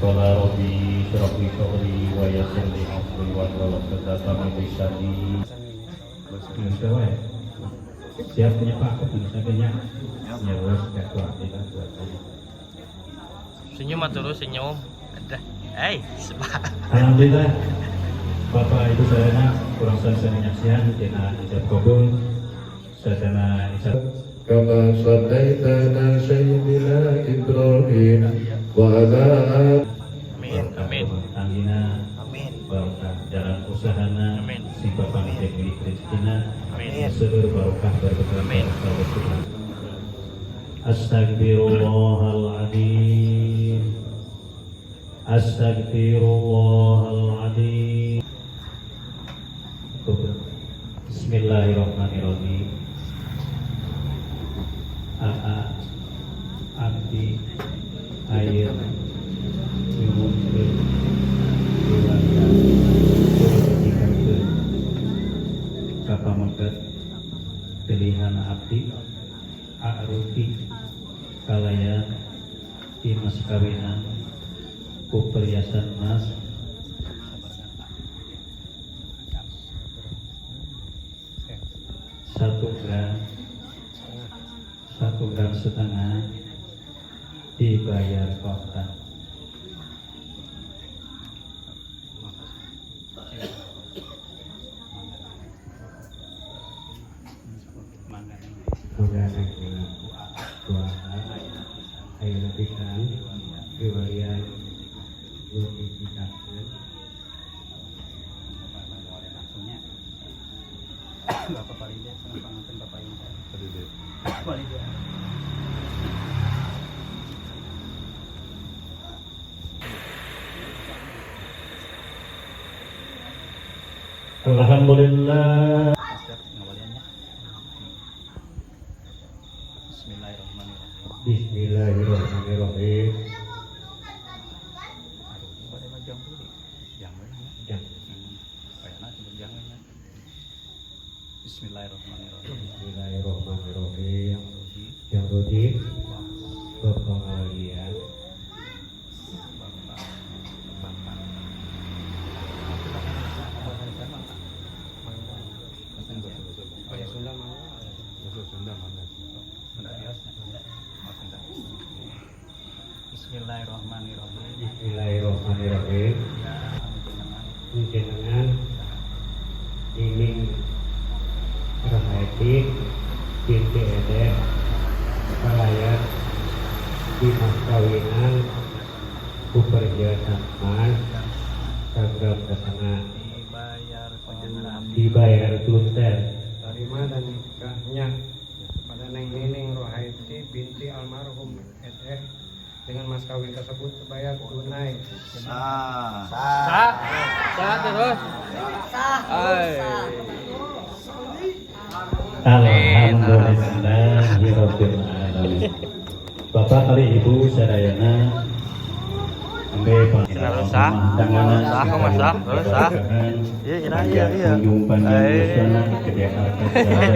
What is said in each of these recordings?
Qala rabbi shrah li sadri wa yassir li amri wahlul 'uqdatam min lisani. Siap punya Pak, misalnya ya wes gak kuat. Senyum terus senyum. Ada. Eh, sebab. Alhamdulillah Bapak Ibu sadayana kurang saya menyaksikan dina ijab kabul sadayana ijab. كما صليت على سيدنا إبراهيم وعلى آل Amin, amin. Tanggina. Amin. Barokah jalan usahana. Amin. Si bapak milik rezekina. Amin. Seueur barokah barokah. Amin. Barokah. Astagfirullahaladzim. Astagfirullahaladzim. Bismillahirrahmanirrahim. Aa abdi air nyuhunkeun keluarga turut ka pameget pilihan abdi A'ruki kalayan mas kawinan ku perhiasan emas 1 gram, 1,5 gram dibayar kontan. Dua ayo pisan riwayat lu. Bapak Palida sama panganten Bapak Indah. Palida. Alhamdulillah. Siap ngawaliannya. Bismillahirrahmanirrahim. Bismillahirrahmanirrahim. Aduh, pada jam dulu. Jam we nya. Ya. Kayaknya sebut jam we nya. Bismillahirrahmanirrahim. Bismillahirrahmanirrahim. Yang rugi Yang rugi bapak ngawalian. Bapak Bapak. Bahasa Sunda mau? Bahasa Sunda mana? Sunda biasa. Oh, Sunda. Bismillahirrahmanirrahim. Bismillahirrahmanirrahim. Ya, jenengan Jenengan Nining Rahmaiti binti Ede kalayan dimas kawinan ku perhiasan emas 1,5 gram dibayar kontan. Dibayar tunai. Terima dan nikahnya kepada Neng Nining Rohaiti binti almarhum SR dengan mas kawin tersebut terbayar tunai. Sah. Sah terus. Ay. Alhamdulillahirabbil alamin. Bapak kali Ibu sadayana Ambe. Sah. Sah, kok, Mas, sah. Terus, sah. Iya, iya, iya.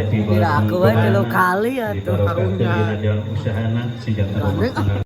Kira aku wae tilu kali ya tuh. Karunya. Usahana sejahtera.